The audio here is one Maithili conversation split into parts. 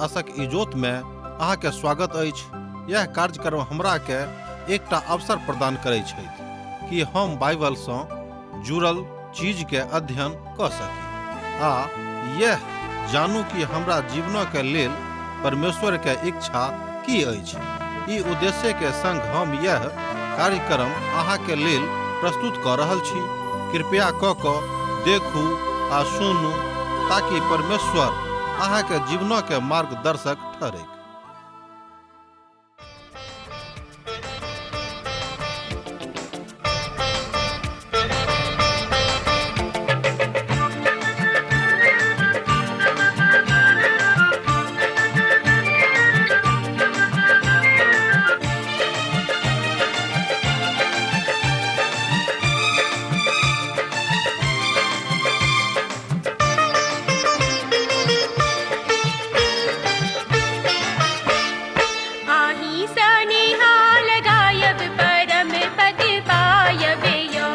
आशक इजोत में अहाँ के स्वागत अछि। यह कार्यक्रम हमरा के एकटा अवसर प्रदान करै छथि कि हम बाइबल सँ जुड़ल चीज के अध्ययन क सकी आ यह जानू कि हमरा जीवन के लेल परमेश्वर के इच्छा की अछि। ई उद्देश्य के संग हम यह कार्यक्रम अहाँ के लेल प्रस्तुत क रहल छी। कृपया क क देखू आ सुनू ताकि परमेश्वर अहाँ के जीवन के मार्गदर्शक ठहरैक। आही सनिहाल गायब परम पद पायब यो।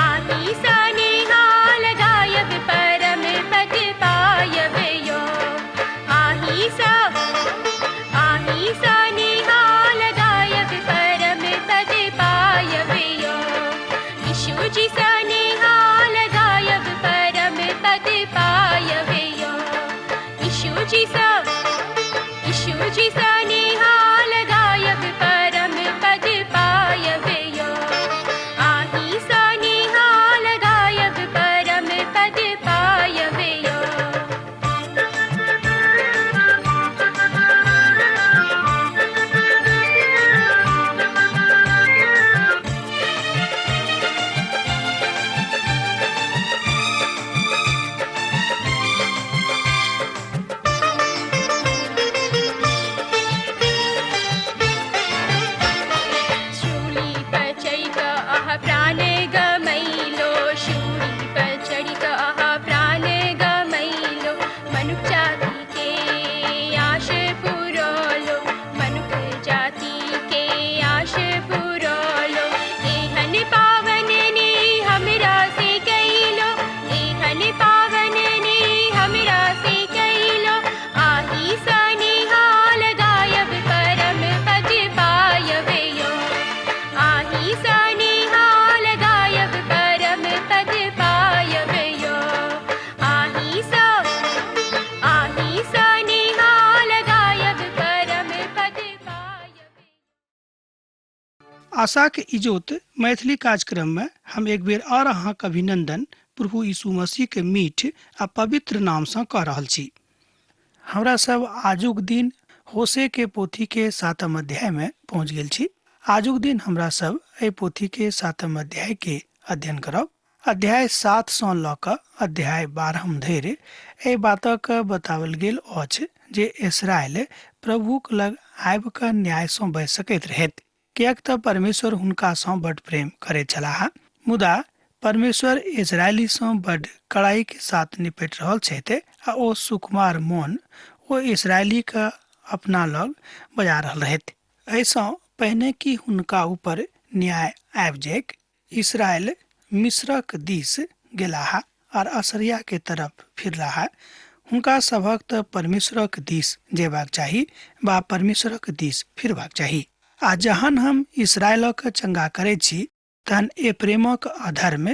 आही सनिहाल गायब परम पद पायब यो। आही स आही सनिहाल गायब परम पद पायब यो। यीशु जी सनिहाल गायब परम पद पायब यो। यीशु जी स यीशु जी सनिहाल गायब परम पद पायब यो। आही सनिहाल गायब परम पद पायब यो। शूली पर चढ़ि कऽ अहाँ प्राण गमैलो। शूली पर चढ़ि कऽ अहाँ प्राण गमैलो। मनुख जाति के आश पुरौलो। मनुख जाति के आश पुरौलो। एहन पावन ने हमरा से कैलो। एहन पावन ने हमरा से कैलो। आही सनिहाल गायब परम पद पायब यो। आही सनिहाल गायब परम पद पायब यो। आही स आही सनिहाल गायब परम पद पायब। आशाक इजोत मैथिली कार्यक्रम में हम एक बेर और अहाँक अभिनंदन प्रभु यीशु मसीह के मीठ आ पवित्र नाम सँ कऽ रहल छी। हमरा सब आजुक दिन होसे के पोथी के 7 अध्याय में पहुँच गेल छी। आजुक दिन हमरा सब एहि पोथी के 7 अध्याय के अध्ययन करब। अध्याय 7 सँ लऽ कऽ अध्याय 12 धरि एहि बातक बताओल गेल अछि जे इसराइल प्रभुक लग आबि कऽ न्याय सँ बचि सकैत रहैत, किएक तऽ परमेश्वर हुनका सँ बड प्रेम करैत छलाह। मुदा परमेश्वर इजरायली सँ बड कड़ाई के साथ निपटि रहल छथि आ ओ सुकुमार मोन ओ इसरायली के अपना लग बजा रहल रहथि। एहिसँ पहिने कि हुनका ऊपर न्याय आबि जाइक, इसराइल मिस्रक दिस गेलाह आर असरिया के तरफ फिरलाह। हुनका सभक तऽ परमेश्वरक दिस जेबाक चाही वा परमेश्वरक दिस फिरबाक चाही। आ जहन हम इसराइलक चंगा करैत छी तहन एप्रेमक अधर्म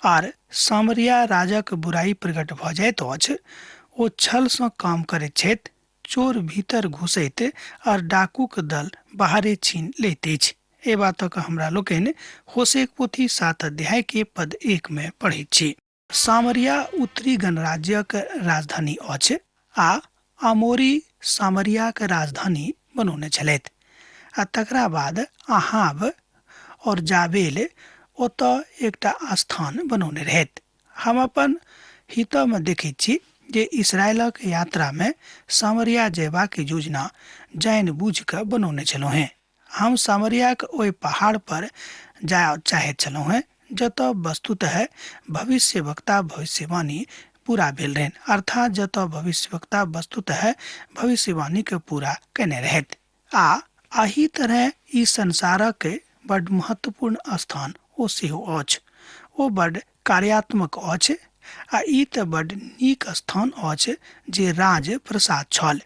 आर सामरिया राजक बुराई प्रकट भऽ जाइत अछि। ओ छल सँ काम करैत छथि, चोर भीतर घुसैत आर डाकूक दल बाहरे छीन लैत अछि। एहि बातक हमरा लोकनि होसेक पोथी 7 अध्याय के पद 1 में पढ़ैत छी। सामरिया उत्तरी गणराज्यक राजधानी अछि आ आमोरी सामरियाक राजधानी बनौने छलथि आ तकरा बाद अहाब और जाबेल ओतऽ एकटा स्थान बनौने रहथि। हम अपन हितमे देखैत छी जे इसराइलक यात्रामे सामरिया जयबाक योजना जानि बुझि कऽ बनौने छलहुँ हेँ। हम सामरियाक ओहि पहाड़ पर जाय चाहैत छलहुँ हेँ जतऽ वस्तुतः भविष्यवक्ता भविष्यवाणी पूरा भेल रहनि, अर्थात जतऽ भविष्यवक्ता वस्तुतः भविष्यवाणी के पूरा केने रहथि। आ एहि तरह ई संसारक बड महत्वपूर्ण स्थान ओ सेहो अछि। ओ बड कार्यात्मक अछि आ ई तऽ बड नीक स्थान अछि जे राज प्रसाद छल।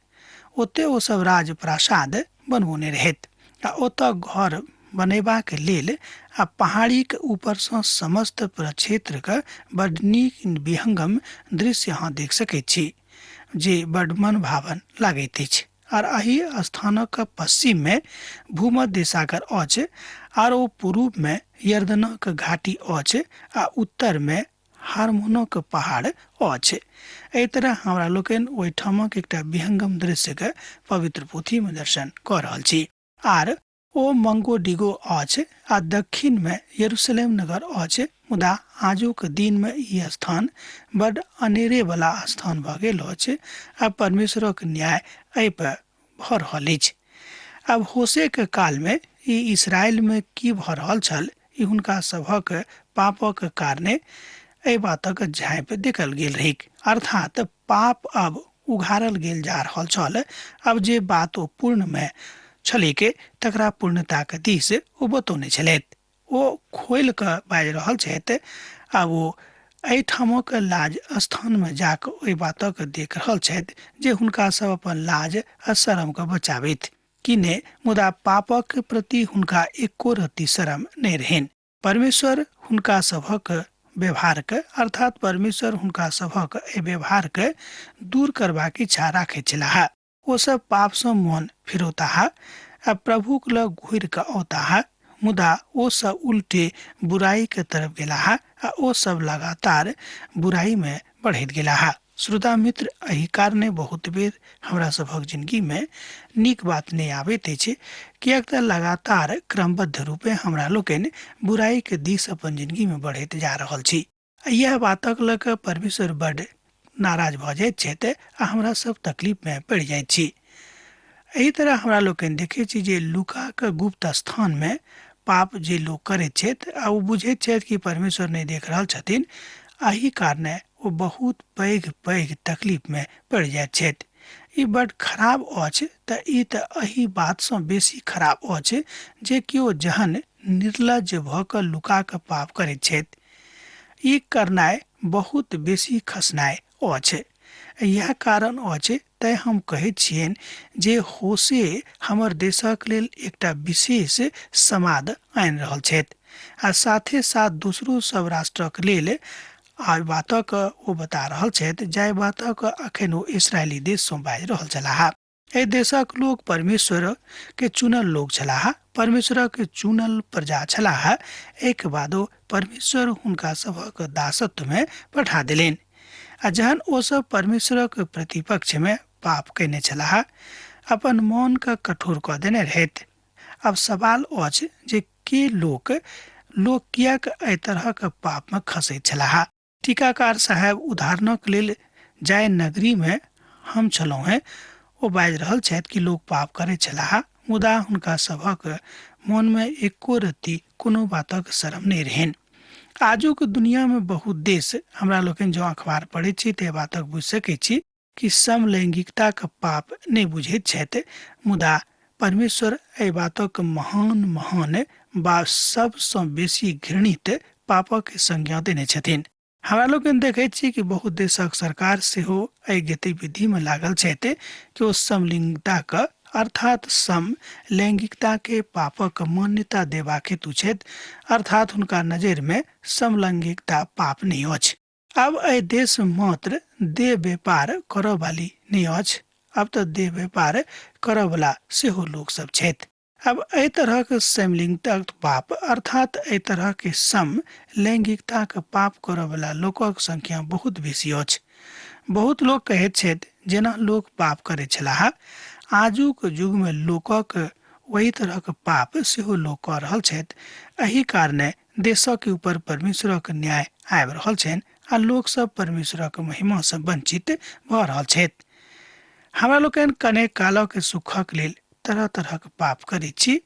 ओते ओ सब राज प्रासाद बनबौने रहैत आ ओतऽ घर बनेबाक लेल आ पहाड़ीके ऊपरसँ समस्त प्रक्षेत्रके बड नीक विहंगम दृश्य अहाँ देख सकैत छी जे बड मनभावन लागैत अछि। आर एहि स्थानक पश्चिम में भूमध्य सागर अछि आर ओ पूर्व में यर्दनक घाटी अछि आ उत्तर में हार्मोनक पहाड़ अछि। एहि तरह हमरा लोकनि ओहिठामक एकटा विहंगम दृश्यके पवित्र पोथी में दर्शन कऽ रहल छी। आर ओ मंगोडिगो अछि आ दक्षिण में यरूशलेम नगर अछि, मुदा आजुक दिन में ई स्थान बड अनेरे वाला स्थान भऽ गेल अछि आ परमेश्वरक न्याय एहि पर भऽ रहल अछि। आब होशे के काल में ई इसराइल में की भऽ रहल छल, ई हुनका सभक पापक कारणे एहि बातक झाँपि देखल गेल रहैक, अर्थात पाप अब उघारल गेल जा रहल छल। अब जे बात ओ पूर्ण में छलैक तकरा पूर्णताक दिस ओ बतौने छलथि। ओ खोलि कऽ बाजि रहल छथि आ ओ एहिठामक लाज स्थानमे जाकऽ ओहि बातक देख रहल छथि जे हुनका सब अपन लाज आ शरमके बचाबथि कि नहि, मुदा पापक प्रति हुनका एको रत्ती शरम नहि रहनि। परमेश्वर हुनका सभक व्यवहारके, अर्थात परमेश्वर हुनका सभक एहि व्यवहारके दूर करबाक इच्छा राखैत छलाह। ओ सब पापसँ मन फिरौताह आ प्रभुक लग घुरि कऽ औताह, मुदा ओ सब उल्टे बुराई के तरफ गेलाह आ ओ सब लगातार बुराई में बढ़ैत गेलाह। श्रोता मित्र, एहि कारणे बहुत बेर हमरा सभक जिंदगी में नीक बात नहि आबैत अछि, किएक तऽ लगातार क्रमबद्ध रूपे हमरा लोकनि बुराई के दिस अपन जिंदगी में बढ़ैत जा रहल छी। इएह बातक लऽ कऽ परमेश्वर बड नाराज भऽ जाइत छथि आ हमरा सब तकलीफ में पड़ि जाइत छी। एहि तरह हमरा लोकनि देखै छी जे लुकाके गुप्त स्थान में पाप जे लोक करैत छथि आ ओ बुझैत छथि कि परमेश्वर नहि देख रहल छथिन, एहि कारणे ओ बहुत पैघ पैघ तकलीफ में पड़ि जाइत छथि। ई बड खराब अछि, तऽ ई तऽ एहि बातसँ बेसी खराब अछि जे केओ जहन निर्लज्ज भऽ कऽ लुका कऽ पाप करैत छथि, ई करनाइ बहुत बेसी खसनाइ अछि। इएह कारण अछि तैं हम कहैत छियनि जे होशे हमर देशक लेल एकटा विशेष समाद आनि रहल छथि आ साथे साथ दोसरो सब राष्ट्रक लेल आ बातक ओ बता रहल छथि जाहि बातक अखन ओ इसराइली देशसँ बाजि रहल छलाह। एहि देशक लोक परमेश्वर के चुनल लोक छलाह, परमेश्वर के चुनल प्रजा छलाह। एहिके बादो परमेश्वर हुनका सभक दासत्व में पठा देलनि आ जहन ओ सब परमेश्वरक प्रतिपक्ष में पाप कयने छलाह, अपन मन के कठोर कऽ देने रहथि। आब सवाल अछि जे के लोक लोक किएक एहि तरहक पाप में खसैत छलाह। टीकाकार साहेब उदाहरणक लेल जाहि नगरी में हम छलहुँ हेँ ओ बाजि रहल छथि कि लोक पाप करैत छलाह, मुदा हुनका सभक मन में एको रत्ती कोनो बातक शरम नहि रहनि। आजुक दुनिया में बहुत देश हमरा लोकनि जँ अखबार पढ़ैत छी तऽ बातक बुझि सकैत छी कि समलैंगिकताक पाप नहि बुझैत छथि, मुदा परमेश्वर एहि बातक महान महान बा सबसँ बेसी घृणित पापक संज्ञा देने छथिन। हमरा लोकनि देखैत छी कि बहुत देशक सरकार सेहो एहि गतिविधि में लागल छथि कि ओ समलिंगताक अर्थात समलैंगिकता के पापक मान्यता देबाक हेतु छथि, अर्थात हुनका नजरि में समलैंगिकता पाप नहि अछि। आब एहि देश मात्र देह व्यापार करऽ वाली नहि अछि, आब तऽ देह व्यापार करऽ वाला सेहो लोक सब छथि। आब एहि तरहक समलिंगताक पाप अर्थात एहि तरहक सम लैंगिकताक पाप करऽ वाला लोकक संख्या बहुत बेसी अछि। बहुत लोक कहैत छथि जेना लोक पाप करैत छलाह, आजुक युग में लोकक ओहि तरहक पाप सेहो लोक कऽ रहल छथि। एहि कारणे देशक ऊपर परमेश्वरक न्याय आबि रहल छनि आ लोक सब परमेश्वरक महिमा सँ वंचित भऽ रहल छथि। हमरा लोकनि कने कालक सुखक लेल तरह तरहक पाप करैत छी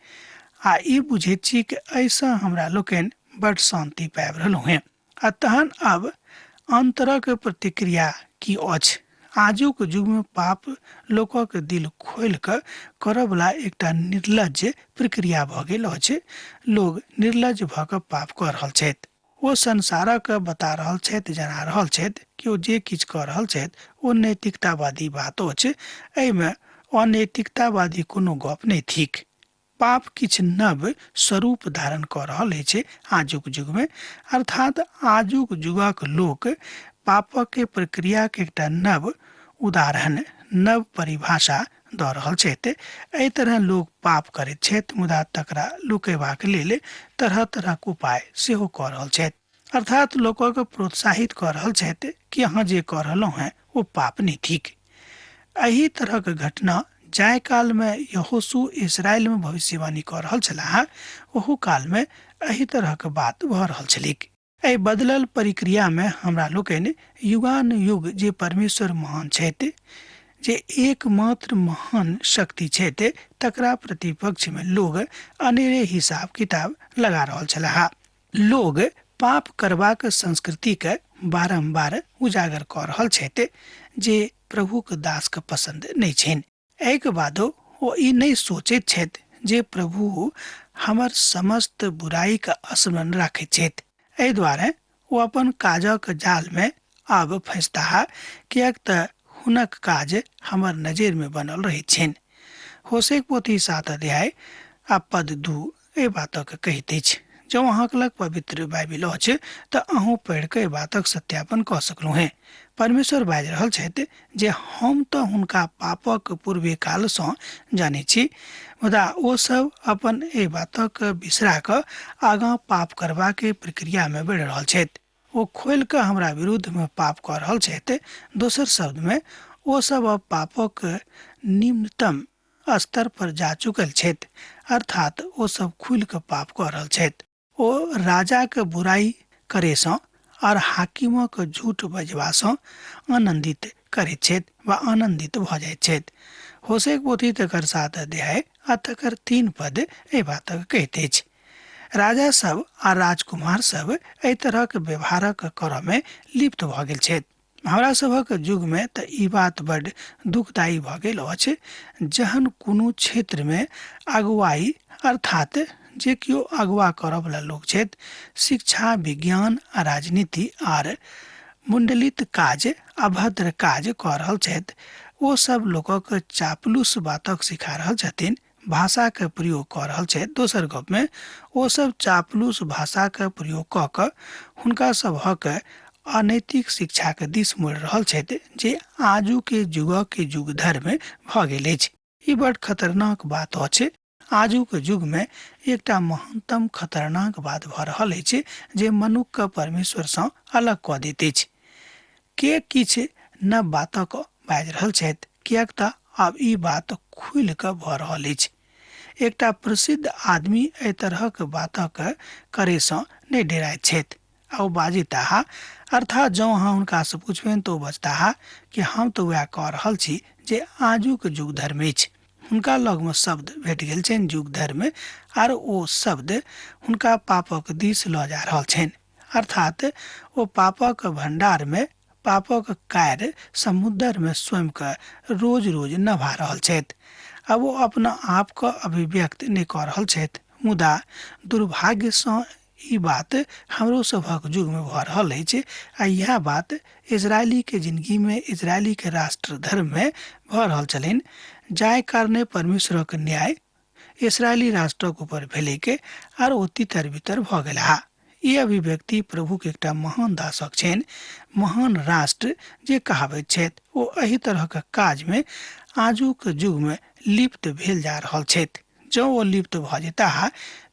आ ई बुझैत छी कि एहिसँ हमरा लोकनि बड शान्ति पाबि रहलहुँ हेँ। आ तहन अब अन्तरक प्रतिक्रिया की अछि? आजुक युग में पाप लोकक दिल खोलि कऽ करऽवला एकटा निर्लज्ज प्रक्रिया भऽ गेल अछि। लोग निर्लज्ज भऽ कऽ पाप कऽ रहल छथि। ओ संसारक बता रहल छथि, जना रहल छथि कि ओ जे किछु कऽ रहल छथि ओ नैतिकतावादी बात अछि, एहिमे अनैतिकतावादी कोनो गप नहि थिक। पाप किछु नव स्वरूप धारण कऽ रहल अछि आजुक युगमे, अर्थात आजुक युगक लोक पापक प्रक्रियाके एकटा नव उदाहरण, नव परिभाषा दऽ रहल छथि। एहि तरह लोक पाप करैत छथि, मुदा तकरा लुकेबाक लेल तरह तरहक उपाय सेहो कऽ रहल छथि। अर्थात लोकके प्रोत्साहित कऽ रहल छथि कि अहाँ जे कऽ रहलहुँ हेँ ओ पाप नहि थिक। एहि तरहक घटना जाहि कालमे यहोशू इसराइलमे भविष्यवाणी कऽ रहल छलाह ओहू कालमे एहि तरहक बात भऽ रहल छलैक। एहि बदलल प्रक्रियामे हमरा लोकनि युगानुयुग जे परमेश्वर महान छथि, जे एकमात्र महान शक्ति छथि, तकरा प्रतिपक्षमे लोग अनेरे हिसाब किताब लगा रहल छलाह। लोग पाप करबाक संस्कृतिके बारम्बार उजागर कऽ रहल छथि जे प्रभुक दासके पसन्द नहि छनि। एहिके बादो ओ ई नहि सोचैत छथि जे प्रभु हमर समस्त बुराइके स्मरण राखैत छथि। एहि दुआरे ओ अपन काजक जालमे आब फँसताह, किएक तऽ हुनक काज हमर नजरिमे बनल रहैत छनि। होसेक पोथी 7 अध्याय आ पद 2 एहि बातक कहैत अछि। जँ अहाँके लग पवित्र बाइबिल अछि तऽ अहूँ पढ़ि कऽ एहि बातक सत्यापन कऽ सकलहुँ हेँ। परमेश्वर बाजि रहल छथि जे हम तऽ हुनका पापक पूर्वे कालसँ जानै छी, मुदा ओ सब अपन एहि बातक बिसरा कऽ आगाँ पाप करबाके प्रक्रियामे बढ़ि रहल छथि। ओ खोलि कऽ हमरा विरुद्धमे पाप कऽ रहल छथि। दोसर शब्दमे ओ सब अब पापक निम्नतम स्तर पर जा चुकल छथि, अर्थात ओ सब खुलि कऽ पाप कऽ रहल छथि। ओ राजाके बुराइ करैसँ आओर हाकिमक झूठ बजबासँ आनन्दित करैत छथि वा आनन्दित भऽ जाइत छथि। होसेक पोथी तकर 7 अध्याय आ तकर 3 पद एहि बातक कहैत अछि। राजा सब आ राजकुमार सब एहि तरहक व्यवहारक करऽमे लिप्त भऽ गेल छथि। हमरा सभक युगमे तऽ ई बात बड्ड दुखदायी भऽ गेल अछि। जहन कोनो क्षेत्रमे अगुवाई, अर्थात जे केओ अगुवा करऽवला लोक छथि, शिक्षा, विज्ञान आ राजनीति आर मुण्डलित काज, अभद्र काज कऽ रहल छथि, ओ सब लोकक चापलूस बातक सिखा रहल छथिन, भाषाके प्रयोग कऽ रहल छथि। दोसर गपमे ओ सब चापलूस भाषाके प्रयोग कऽ कऽ हुनका सभक अनैतिक शिक्षाके दिस मोड़ि रहल छथि, जे आजुके युगके युग धर्म भऽ गेल अछि। ई बड खतरनाक बात अछि। आजुक युगमे एकटा महानतम खतरनाक बात भऽ रहल अछि जे मनुक्खके परमेश्वरसँ अलग कऽ दैत अछि। के किछु नव बातक बाजि रहल छथि, किएक तऽ आब ई बात खुलि कऽ भऽ रहल अछि। एकटा प्रसिद्ध आदमी एहि तरहक बातक करैसँ नहि डेराइत छथि आ ओ बाजिताह, अर्थात जँ अहाँ हुनकासँ पुछबनि तऽ ओ बजताह कि हम तऽ वएह कऽ रहल छी जे आजुक युग धर्म अछि। हुनका लगमे शब्द भेट गेल छनि युग धर्म, आर ओ शब्द हुनका पापक दिस लऽ जा रहल छनि। अर्थात ओ पापक भण्डारमे, पापक कार्य समुद्रमे स्वयंके रोज रोज नभा रहल छथि। आब ओ अपना आपके अभिव्यक्त नहि कऽ रहल छथि, मुदा दुर्भाग्यसँ ई बात हमरो सभक युगमे भऽ रहल अछि आ इएह बात इजरायलीके जिंदगीमे, इजरायलीके राष्ट्र धर्ममे भऽ रहल छलनि, जाहि कारणे परमेश्वरक न्याय इसराइली राष्ट्रक ऊपर भेलैक आर ओ तितर बितर भऽ गेलाह। ई अभिव्यक्ति प्रभुक एकटा महान दासक छनि, महान राष्ट्र जे कहाबैत छथि, ओ एहि तरहक काजमे आजुक युगमे लिप्त भेल जा रहल छथि। जँ ओ लिप्त भऽ जेताह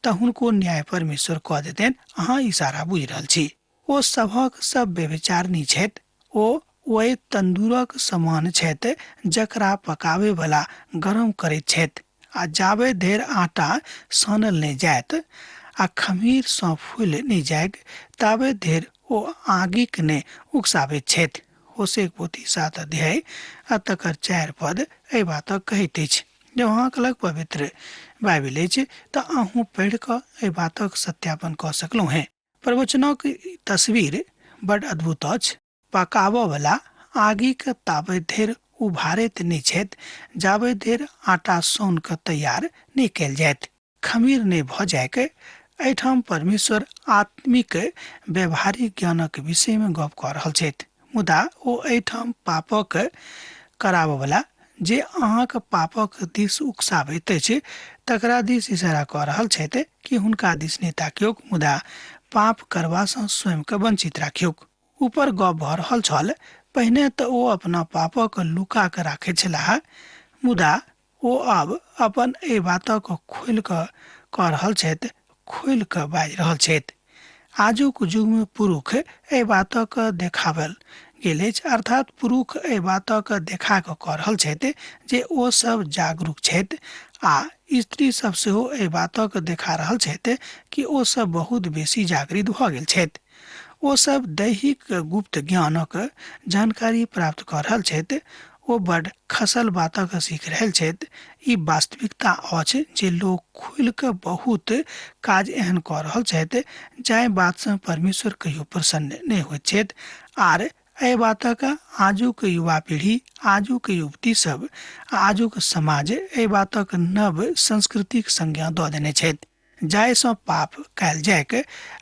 तऽ हुनको न्याय परमेश्वर कऽ देतनि। अहाँ इशारा बुझि रहल छी। ओ सभक सब व्यभिचारिणी छथि। ओ ओहि तन्दूरक समान छथि जकरा पकाबै वला गरम करैत छथि आ जाबे धरि आटा सानल नहि जायत आ खमीरसँ फूलि नहि जायत ताबे धरि ओ आगिक नहि उकसाबैत छथि। होसेक पोथी 7 अध्याय आ तकर 4 पद एहि बातक कहैत अछि। जँ अहाँके लग पवित्र बाइबिल अछि तऽ अहूँ पढ़ि कऽ एहि बातक सत्यापन कऽ सकलहुँ हेँ। प्रवचनक तस्वीर बड अद्भुत अछि। पकाबऽ वला आगिके ताबे धरि उभारैत नहि छथि जाबे धरि आटा सौन कऽ तैयार नहि कयल जायत, खमीर नहि भऽ जायके। एहिठाम परमेश्वर आत्मिक व्यवहारिक ज्ञानक विषयमे गप कऽ रहल छथि, मुदा ओ एहिठाम पापक कराबऽ वला जे अहाँक पापक दिस उकसाबैत अछि तकरा दिस इशारा कऽ रहल छथि कि हुनका दिस नहि ताकियौक, मुदा पाप करबासँ स्वयंके वंचित राखियौक। ऊपर गप भऽ रहल छल। पहिने तऽ ओ अपना पापक लुका कऽ राखैत छलाह, मुदा ओ आब अपन एहि बातक खोलि कऽ कऽ रहल छथि, खोलि कऽ बाजि रहल छथि। आजुक युगमे पुरुष एहि बातक देखावल गेल अछि, अर्थात पुरुष एहि बातक देखा कऽ कऽ रहल छथि जे ओ सब जागरूक छथि, आ स्त्री सब सेहो एहि बातक देखा रहल छथि कि ओ सब बहुत बेसी जागृत भऽ गेल छथि। ओ सब दैहिक गुप्त ज्ञानक जानकारी प्राप्त कऽ रहल छथि। ओ बड खसल बातक सीख रहल छथि। ई वास्तविकता अछि जे लोक खुलि कऽ बहुत काज एहन कऽ रहल छथि जाहि बातसँ परमेश्वर कहियो प्रसन्न नहि होइत छथि। आर एहि बातक आजुक युवा पीढ़ी, आजुक युवती सब, आजुक समाज एहि बातक नव संस्कृतिक संज्ञा दऽ देने छथि, जाहिसँ पाप कयल जाइक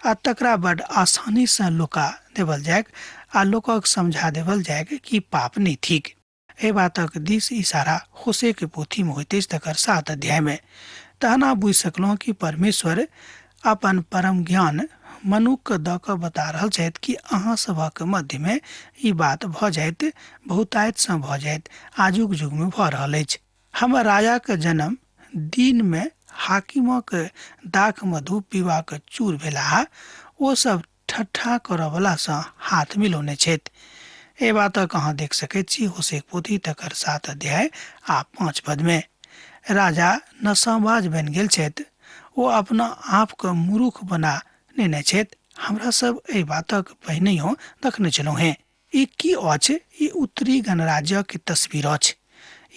आ तकरा बड आसानीसँ लुका देवल जाइक आ लोकक समझा देवल जाइक कि पाप नहि थिक। एहि बातक दिस इशारा होशेके पोथीमे होइत अछि, तकर 7 अध्यायमे। तहन अहाँ बुझि सकलहुँ कि परमेश्वर अपन परम ज्ञान मनुक्खके दऽ कऽ बता रहल छथि कि अहाँ सभक मध्यमे ई बात भऽ जाइत, बहुतायतसँ भऽ जाइत, आजुक युगमे भऽ रहल अछि। हमर राजाक जन्म दिनमे हाकिमक दाख मधु पीबाक चूर भेलाह। ओ सब ठट्ठा करऽवलासँ हाथ मिलौने छथि। एहि बातक अहाँ देख सकैत छी होशेक पोथी तकर 7 अध्याय आ 5 पदमे। राजा नशाबाज बनि गेल छथि। ओ अपना आपके मूर्ख बना नेने छथि। हमरा सब एहि बातक पहिनहियो देखने छलहुँ हेँ। ई की अछि? ई उत्तरी गणराज्यक तस्वीर अछि।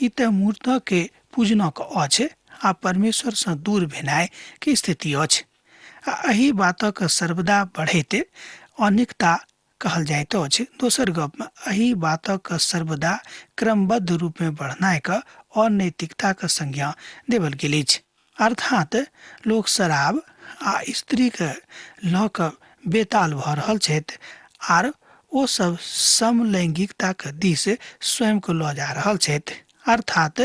ई तऽ मूर्तके पूजनक अछि आ परमेश्वरसँ दूर भेनाइ के स्थिति अछि। आ एहि बातक सर्वदा बढ़ैत अनेकता कहल जाइत अछि। दोसर गपमे एहि बातक सर्वदा क्रमबद्ध रूपमे बढ़नाइक अनैतिकताक संज्ञा देवल गेल अछि। अर्थात लोक शराब आ स्त्रीके लऽ कऽ बेताल भऽ रहल छथि आर ओ सब समलैंगिकताक दिस स्वयंके लऽ जा रहल छथि। अर्थात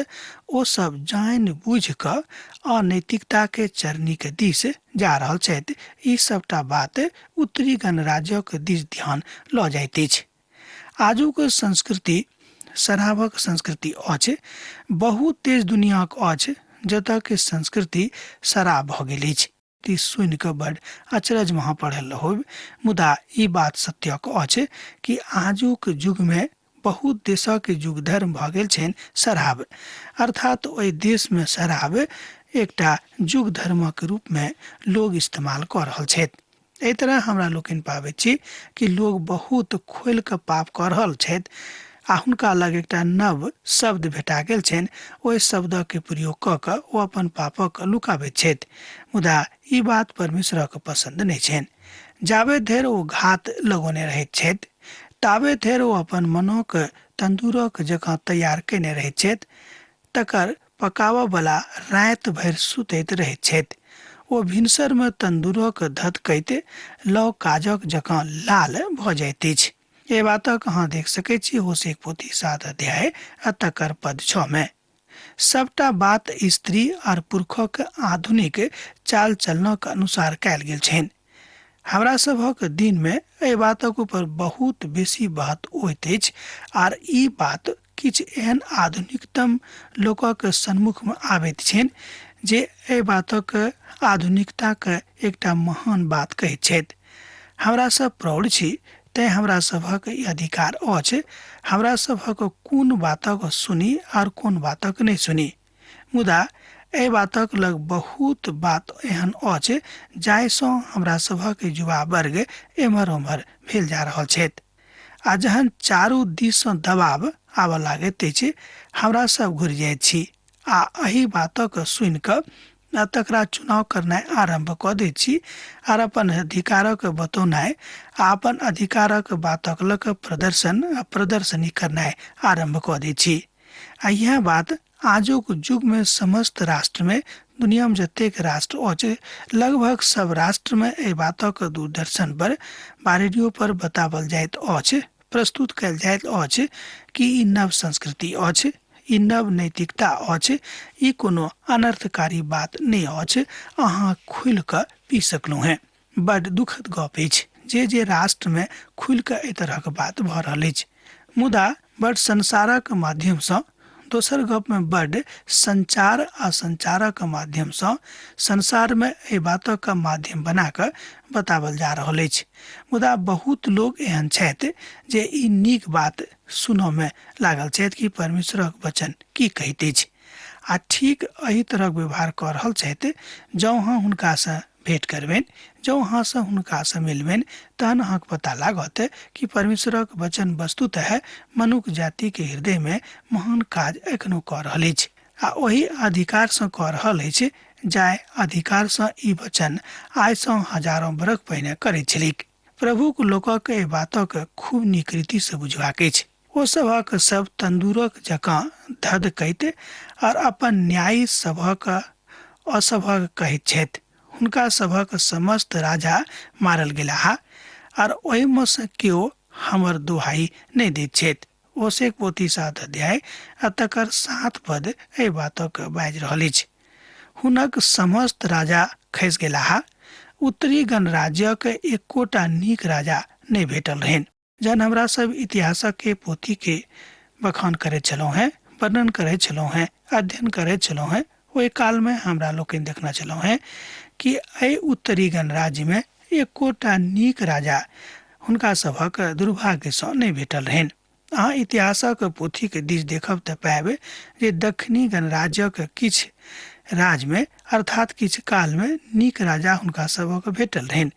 ओ सब जानि बुझि कऽ अनैतिकताके चरनीके दिस जा रहल छथि। ई सबटा बात उत्तरी गणराज्यक दिस ध्यान लऽ जाइत अछि। आजुक संस्कृति शराबक संस्कृति अछि, बहुत तेज दुनियाक अछि जतऽ के संस्कृति शराब भऽ गेल अछि। ई सुनि कऽ बड अचरजमे अहाँ पढ़ल होब, मुदा ई बात सत्यक अछि कि आजुक युगमे बहुत देशक युग धर्म भऽ गेल छनि शराब। अर्थात ओहि देशमे शराब एकटा युग धर्मक रूपमे लोग इस्तेमाल कऽ रहल छथि। एहि तरह हमरा लोकनि पाबैत छी कि लोग बहुत खोलि कऽ पाप कऽ रहल छथि आ हुनका लग एकटा नव शब्द भेटा गेल छनि। ओहि शब्दके प्रयोग कऽ कऽ ओ अपन पापक लुकाबैत छथि, मुदा ई बात परमेश्वरक पसन्द नहि छनि। जाबे धरि ओ घात लगौने रहैत छथि ताबे धरि ओ अपन मनोक तन्दूरक जकाँ तैयार कयने रहैत छथि। तकर पकाबऽवला राति भरि सुतैत रहैत छथि। ओ भिनसरमे तन्दूरक धधकैत लौ काजक जकाँ लाल भऽ जाइत अछि। एहि बातक अहाँ देख सकैत छी होशेक पोथी 7 अध्याय आ तकर पद 6 मे। सबटा बात स्त्री आर पुरुषक आधुनिक चाल चलनक अनुसार कयल गेल छनि। हमरा सभक दिनमे एहि बातक ऊपर बहुत बेसी बात होइत अछि आर ई बात किछु एहन आधुनिकतम लोकक सन्मुखमे आबैत छनि जे एहि बातक आधुनिकताक एकटा महान बात कहैत छथि। हमरा सब प्रौढ़ छी तेँ हमरा सभक ई अधिकार अछि हमरा सभक कोन बातक सुनी आर कोन बातक नहि सुनी। मुदा एहि बातक लग बहुत बात एहन अछि जाहिसँ हमरा सभक युवा वर्ग एम्हर ओम्हर भेल जा रहल छथि। आ जहन चारू दिससँ दबाव आबऽ लागैत अछि हमरा सब घुरि जाइत छी आ एहि बातक सुनि कऽ आ तकरा चुनाव करनाइ आरम्भ कऽ दैत छी आर अपन अधिकारक बतौनाइ आ अपन अधिकारक बातक लऽ कऽ प्रदर्शन आ प्रदर्शनी करनाइ आरम्भ कऽ दैत छी। आ इएह बात आजुक युगमे समस्त राष्ट्रमे, दुनियामे जतेक राष्ट्र अछि लगभग सब राष्ट्रमे एहि बातक दूरदर्शन पर वा रेडियो पर बताओल जाइत अछि, प्रस्तुत कयल जाइत अछि कि ई नव संस्कृति अछि, ई नव नैतिकता अछि, ई कोनो अनर्थकारी बात नहि अछि, अहाँ खुलि कऽ पी सकलहुँ हेँ। बड दुखद गप अछि जे जे राष्ट्रमे खुलि कऽ एहि तरहक बात भऽ रहल अछि। मुदा बड संसारक माध्यमसँ, दोसर गपमे बड संचार आ संचारक माध्यमसँ संसारमे एहि बातक माध्यम बना कऽ बताओल जा रहल अछि। मुदा बहुत लोग एहन छथि जे ई नीक बात सुनऽमे लागल छथि कि परमेश्वरक वचन की कहैत अछि, आ ठीक एहि तरहक व्यवहार कऽ रहल छथि। जँ अहाँ हुनकासँ भेंट करबनि, जँ अहाँसँ हुनकासँ मिलबनि, तहन अहाँके पता लागत कि परमेश्वरक वचन वस्तुतः मनुख जातिके हृदयमे महान काज एखनो कऽ रहल अछि, आ ओहि अधिकारसँ कऽ रहल अछि जाहि अधिकारसँ ई वचन आइसँ हजारों बरख पहिने करैत छलैक। प्रभुक लोकक एहि बातक खूब नीक रीतिसँ बुझबाक अछि। ओ सभक सब तन्दूरक जकाँ धधकैत और अपन न्यायी सभक असभक कहैत छथि। हुनका सभक समस्त राजा मारल गेलाह और ओहिमे सँ केओ हमर दुहाई नहि दैत छथि। ओसेक पोथी 7 अध्याय आ तकर 7 पद एहि बातक बाजि रहल अछि। हुनक समस्त राजा खसि गेलाह। उत्तरी गणराज्यक एकोटा नीक राजा नहि भेटल रहनि। जहन हमरा सब इतिहासक के पोथी के बखान करैत छलहुँ हेँ, वर्णन करैत छलहुँ हेँ, अध्ययन करैत छलहुँ हेँ, ओहि कालमे हमरा लोकनि देखने छलहुँ हेँ कि एहि उत्तरी गणराज्यमे एकोटा नीक राजा हुनका सभक दुर्भाग्यसँ नहि भेटल रहनि। अहाँ इतिहासक पोथीके दिस देखब तऽ पायब जे दक्षिणी गणराज्यक किछु राज्यमे अर्थात किछु कालमे नीक राजा हुनका सभक भेटल रहनि,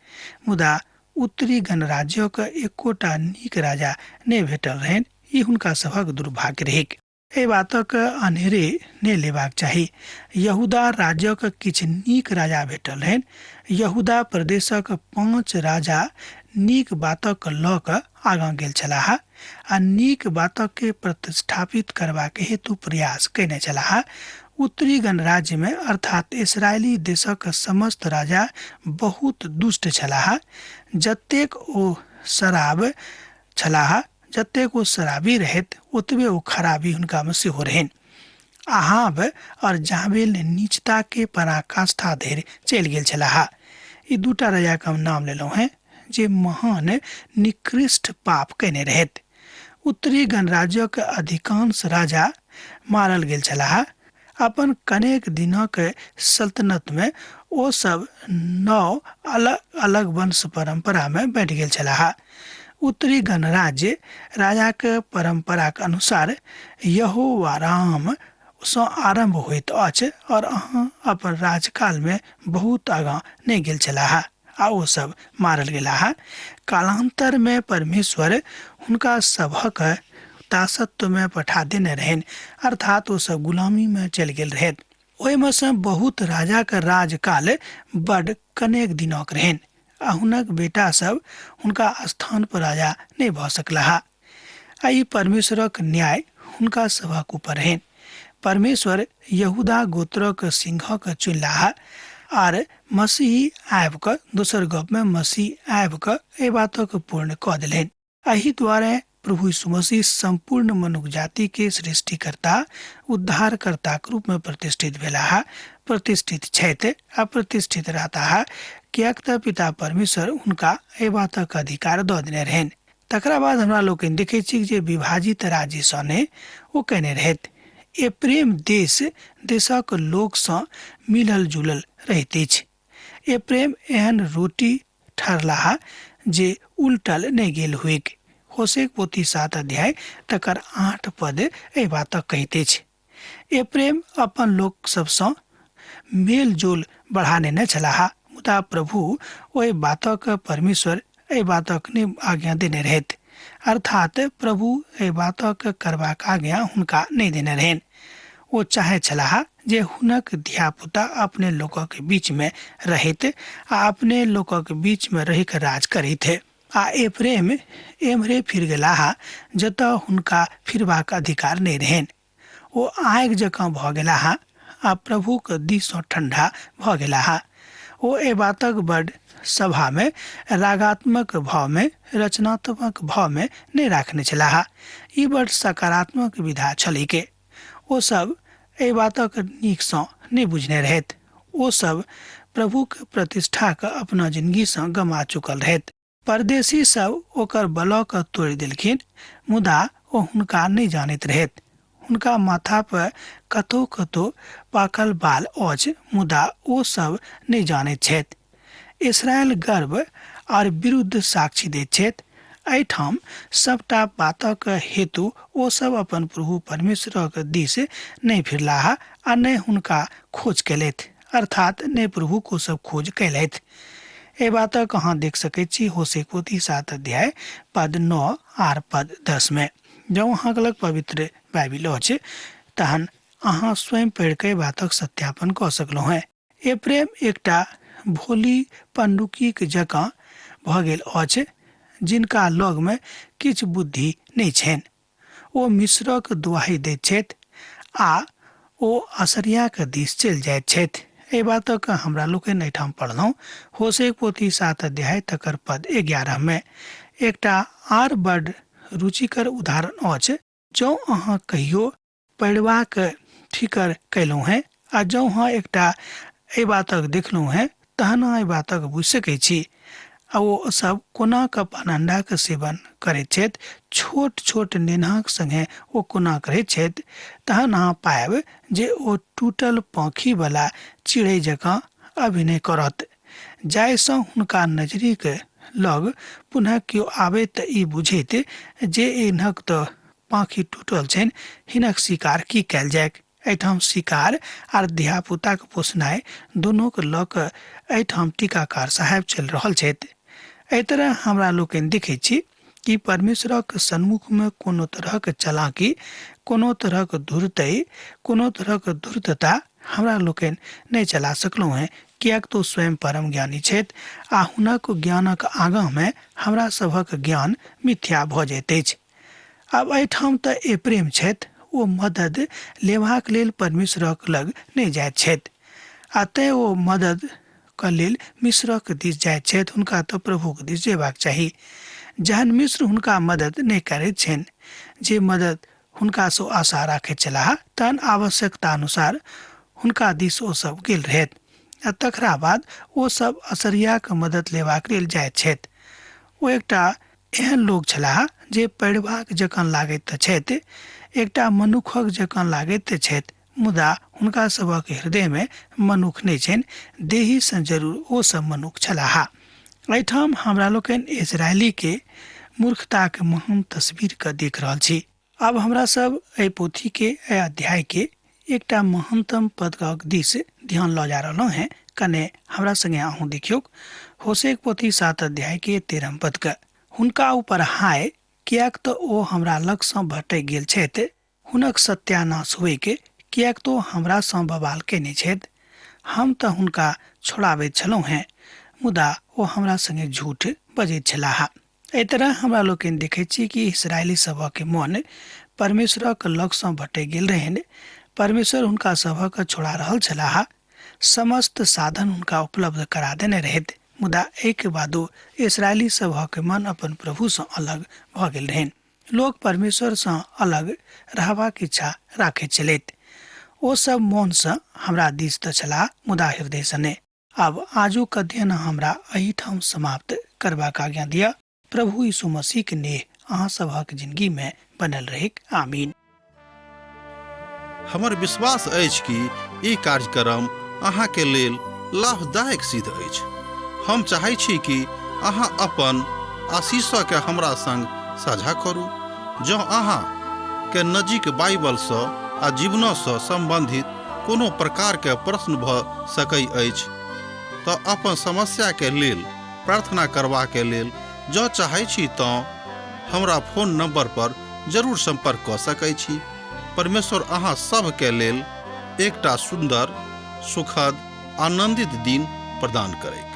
मुदा उत्तरी गणराज्यक एकोटा नीक राजा नहि भेटल रहनि। ई हुनका सभक दुर्भाग्य रहैक। एहि बातक अनेरे नहि लेबाक चाही। यहूदा राज्यक किछु नीक राजा भेटल रहनि। यहूदा प्रदेशक 5 राजा नीक बातक लऽ कऽ आगाँ गेल छलाह आ नीक बातक के प्रतिष्ठापित करबाक हेतु प्रयास कयने छलाह। उत्तरी गणराज्यमे अर्थात इसराइली देशक समस्त राजा बहुत दुष्ट छलाह। जतेक ओ शराब छलाह, जतेक ओ शराबी रहैत, ओतबे ओ खराबी हुनकामे सेहो रहनि। अहाब और जाबेल नीचता के पराकाष्ठा धरि चलि गेल छलाह। ई दूटा राजाके हम नाम लेलहुँ हेँ जे महान निकृष्ट पाप कयने रहैत। उत्तरी गणराज्यक अधिकांश राजा मारल गेल छलाह। अपन कनेक दिनक सल्तनतमे ओ सब 9 अलग अलग वंश परंपरामे बँटि गेल छलाह। उत्तरी गणराज्य राजाक परंपराक अनुसार यहोवाराम सँ आरंभ होइत अछि और अहाँ अपन राजकालमे बहुत आगाँ नहि गेल छलाह आ ओ सब मारल गेलाह। कालांतरमे परमेश्वर हुनका सभक दासत्वमे पठा देने रहनि, अर्थात ओ सब गुलामीमे चलि गेल रहथि। ओहिमे सँ बहुत राजाक राजकाल बड कनेक दिनक रहनि आ हुनक बेटा सब हुनका स्थान पर राजा नहि भऽ सकलाह। आ ई परमेश्वरक न्याय हुनका सभक ऊपर रहनि। परमेश्वर यहूदा गोत्रक सिंहक चुनलाह आर मसीह आबि कऽ, दोसर गपमे मसीह आबि कऽ एहि बातक पूर्ण कऽ देलनि। एहि द्वारे प्रभु यीशु मसीह सम्पूर्ण मनुख जाति के सृष्टिकर्ता उद्धारकर्ताक रूप में प्रतिष्ठित भेलाह, प्रतिष्ठित छथि आ प्रतिष्ठित रहताह, किएक तऽ पिता परमेश्वर हुनका एहि बातक अधिकार दऽ देने रहनि। तकरा बाद हमरा लोकनि देखै छी जे विभाजित राज्य सँ ने ओ कयने रहथि। एप्रेम देश देशक लोकसँ मिलल जुलल रहैत अछि। एप्रेम एहन रोटी ठहरलाह जे उलटल नहि गेल हुइक। होसेक पोथी 7 अध्याय तकर 8 पद एहि बातक कहैत अछि। एप्रेम अपन लोक सबसँ मेल जोल बढ़ा नेने छलाह, मुदा प्रभु ओहि बातक परमेश्वर एहि बातक नहि आज्ञा देने रहथि, अर्थात प्रभु एहि बातक करबाक आज्ञा हुनका नहि देने रहनि। ओ चाहैत छलाह जे हुनक धियापुता अपने लोकक बीचमे रहैत आ अपने लोकक बीचमे रहि कऽ राज करैत। आ एप्रेम एम्हरे फिर गेलाह जतऽ हुनका फिरबाक अधिकार नहि रहनि। ओ आगि जकाँ भऽ गेलाह आ प्रभुक दिससँ ठंडा भऽ गेलाह। ओ एहि बातक बड सभामे रागात्मक भावमे रचनात्मक भावमे नहि राखने छलाह। ई बड सकारात्मक विधा छलैके। ओ सब एहि बातक नीकसँ नहि बुझने रहथि। ओ सब प्रभुक प्रतिष्ठाके अपना जिनगीसँ गमा चुकल रहथि। परदेशी सब ओकर बलके तोड़ि देलखिन, मुदा ओ हुनका नहि जानैत रहथि। हुनका माथा पर कतौ कतौ पाकल बाल अछि, मुदा ओ सब नहि जानैत छथि। इसराइल गर्व आर विरुद्ध साक्षी दैत छथि। एहिठाम सबटा बातक हेतु ओ सब अपन प्रभु परमेश्वरक दिस नहि फिरलाह आ नहि हुनका खोज केलथि, अर्थात नहि प्रभुक ओ सब खोज केलथि। एहि बातक अहाँ देख सकैत छी होशे पोथी 7 अध्याय पद 9 आर पद 10 में। जँ अहाँके लग पवित्र बाइबिल अछि तहन अहाँ स्वयं पढ़ि कऽ एहि बातक सत्यापन कऽ सकलहुँ हेँ। एप्रेम एकटा भोली पनडुब्बीक जकाँ भऽ गेल अछि जिनका लगमे किछु बुद्धि नहि छनि। ओ मिस्रक दुआही दैत छथि आ ओ असरियाक दिस चलि जाइत छथि। एहि बातक हमरा लोकनि एहिठाम पढ़लहुँ होशेक पोथी 7 अध्याय तकर पद 11 मे। एकटा आर बड रुचिकर उदाहरण अछि। जँ अहाँ कहियो पढ़बाक फिकर कयलहुँ हेँ आ जँ अहाँ एकटा एहि बातक देखलहुँ हेँ तहन अहाँ एहि बातक बुझि सकै छी आ ओ सब कोना कऽ पानंडाक सेवन करैत छथि, छोट छोट नेन्हाक संगे ओ कोना करैत छथि, तहन अहाँ पायब जे ओ टूटल पाँखि बला चिड़ै जकाँ अभिनय करत, जाहिसँ हुनका नजरिक लग पुनः केओ आबय तऽ ई बुझैत जे हिनक तऽ पाँखि टूटल छनि, हिनक शिकार की कयल जाइक। एहिठाम शिकार आर धियापुताक पोसनाइ दुनूक लऽ कऽ एहिठाम टीकाकार साहेब चलि रहल छथि। एहि तरह हमरा लोकनि देखैत छी कि परमेश्वरक सन्मुखमे कोनो तरहक चलाकी, कोनो तरहक धूर्तई, कोनो तरहक धूर्तता हमरा लोकनि नहि चला सकलहुँ हेँ, किएक तऽ ओ स्वयं परम ज्ञानी छथि आ हुनक ज्ञानक आगाँमे हमरा सभक ज्ञान मिथ्या भऽ जाइत अछि। आब एहिठाम तऽ एप्रेम छथि, ओ मदद लेबाक लेल परमेश्वरक लग नहि जाइत छथि आ तेँ ओ मदद क लेल मिस्रक दिस जाइत छथि। हुनका तऽ प्रभुक दिस जेबाक चाही। जहन मिस्र हुनका मदद नहि करैत छनि, जे मदद हुनकासँ आशा राखैत छलाह, तहन आवश्यकता अनुसार हुनका दिस ओ सब गेल रहथि आ तकरा बाद ओ सब असरियाक मदद लेबाक लेल जाइत छथि। ओ एकटा एहन लोक छलाह जे पढ़बाक जकाँ लागैत तऽ छथि, एकटा मनुखक जकाँ लागैत तऽ छथि, मुदा हुनका सभक हृदयमे मनुख नहि छनि, देहीसँ जरूर ओ सब मनुख छलाह। एहिठाम हमरा लोकनि इजरायलीके मूर्खताक महान तस्वीरके देख रहल छी। आब हमरा सब एहि पोथीके एहि अध्यायके एकटा महानतम पदक दिस ध्यान लऽ जा रहलहुँ हेँ। कने हमरा संगे अहूँ देखियौक होशेक पोथी 7 अध्याय के 13 पदके। हुनका ऊपर हाय, किएक तऽ ओ हमरा लगसँ भटकि गेल छथि, हुनक सत्यानाश होइक, किएक तऽ ओ हमरासँ बवाल कयने छथि। हम तऽ हुनका छोड़ाबैत छलहुँ हेँ, मुदा ओ हमरा संगे झूठ बजैत छलाह। एहि तरह हमरा लोकनि देखैत छी कि इसराइली सभक मन परमेश्वरक लगसँ भटकि गेल रहनि। परमेश्वर हुनका सभक छोड़ा रहल छलाह, समस्त साधन हुनका उपलब्ध करा देने रहथि, मुदा एहिके बादो इसराइली सभक मन अपन प्रभुसँ अलग भऽ गेल रहनि। लोक परमेश्वरसँ अलग रहबाक इच्छा राखैत छलथि। ओ सब मोनसँ हमरा दिस तऽ छलाह, मुदा हृदयसँ नहि। आब आजुक अध्ययन हमरा एहिठाम समाप्त करबाक आज्ञा दिअ। प्रभु यीशु मसीहक नेह अहाँ सभक जिंदगी में बनल रहैक। आमीन। हमर विश्वास अछि कि ई कार्यक्रम अहाँके लेल लाभदायक सिद्ध अछि। हम चाहै छी कि अहाँ अपन आशीषके हमरा संग साझा करू। जँ अहाँ के नजीक बाइबलसँ आ जीवनसँ सम्बन्धित कोनो प्रकारके प्रश्न भऽ सकै अछि तऽ अपन समस्याके लेल प्रार्थना करबाके लेल जँ चाहै छी तँ हमरा फोन नंबर पर जरूर संपर्क कऽ सकै छी। परमेश्वर अहाँ सभके लेल एकटा सुन्दर, सुखद, आनंदित दिन प्रदान करैक।